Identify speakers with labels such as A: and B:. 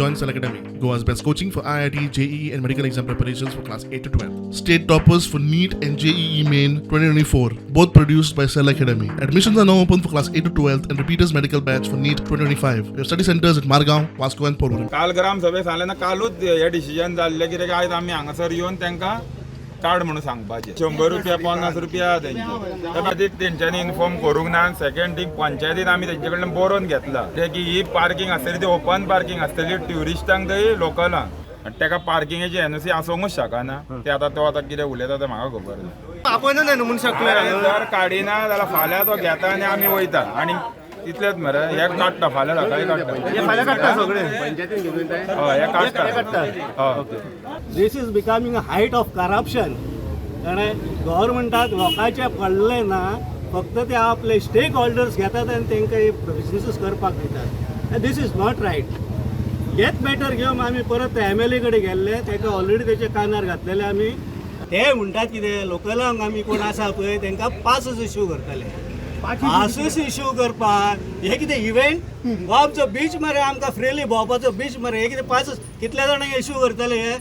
A: Join Cell Academy, Goa's best coaching for IIT, JEE, and medical exam preparations for class 8 to 12. State toppers for NEET and JEE Main 2024, both produced by Cell Academy. Admissions are now open for class 8 to 12 and repeaters medical batch for NEET 2025. We have study centers at Margaon, Vasco, and Porvorim.
B: काल ग्रामसभेत सांगलें ना, कालूच हे decision जाल्लें कित्याक आयज आमी हांगासर येवन तांकां कार्ड म्हणून सांगपाचें. 100 रुपया, 50 रुपया तेंचे. त्या खातीर तेंच्यांनी इन्फॉर्म करूंक ना. सेकंड थिंग, पंचायतीन आमी तेंचे कडल्यान बरोवन घेतला ते की ही पार्किंग आसतली ती ओपन पार्किंग आसतली, ट्युरिस्टांक थंय लोकलांक, आनी ताका पार्किंगेची एनओसी आसोंकूच शकना. ते आतां तो आतां कितें उलयता तें म्हाका खबर ना.
C: आपणच न्हू मनशाक.
B: अरे, जर काडिना जाल्यार फाल्यां तो घेता आनी आमी वयता आनी तितलेच मरे. हे काडटा, फाल्यां सकाळी काडटा.
C: फाल्यां काडटा सगळे.
B: हय, हे काडटा, हय.
D: This is becoming a height of corruption, कारण गव्हर्मेंटाक लोकांचें पडलें ना, फक्त ते आपले स्टेक होल्डर्स घेतात आनी तांकां बिजनेसीस करपाक दितात. This is not right. हेच मॅटर घेवन आमी परत एम एल ए कडेन गेल्ले. ताका ऑलरेडी तेच्या कानार घातलेले आमी. ते म्हणटात कितें, लोकलांक आमी कोण आसा पळय तांकां पासच इश्यू करतले. पासूस इश्यू करपाक हे कितें इव्हेंट? हो आमचो बीच मरे, आमकां फ्रिली भोंवपाचो बीच मरे. हे कितें पासच कितल्या जाणांक इश्यू करतले हे?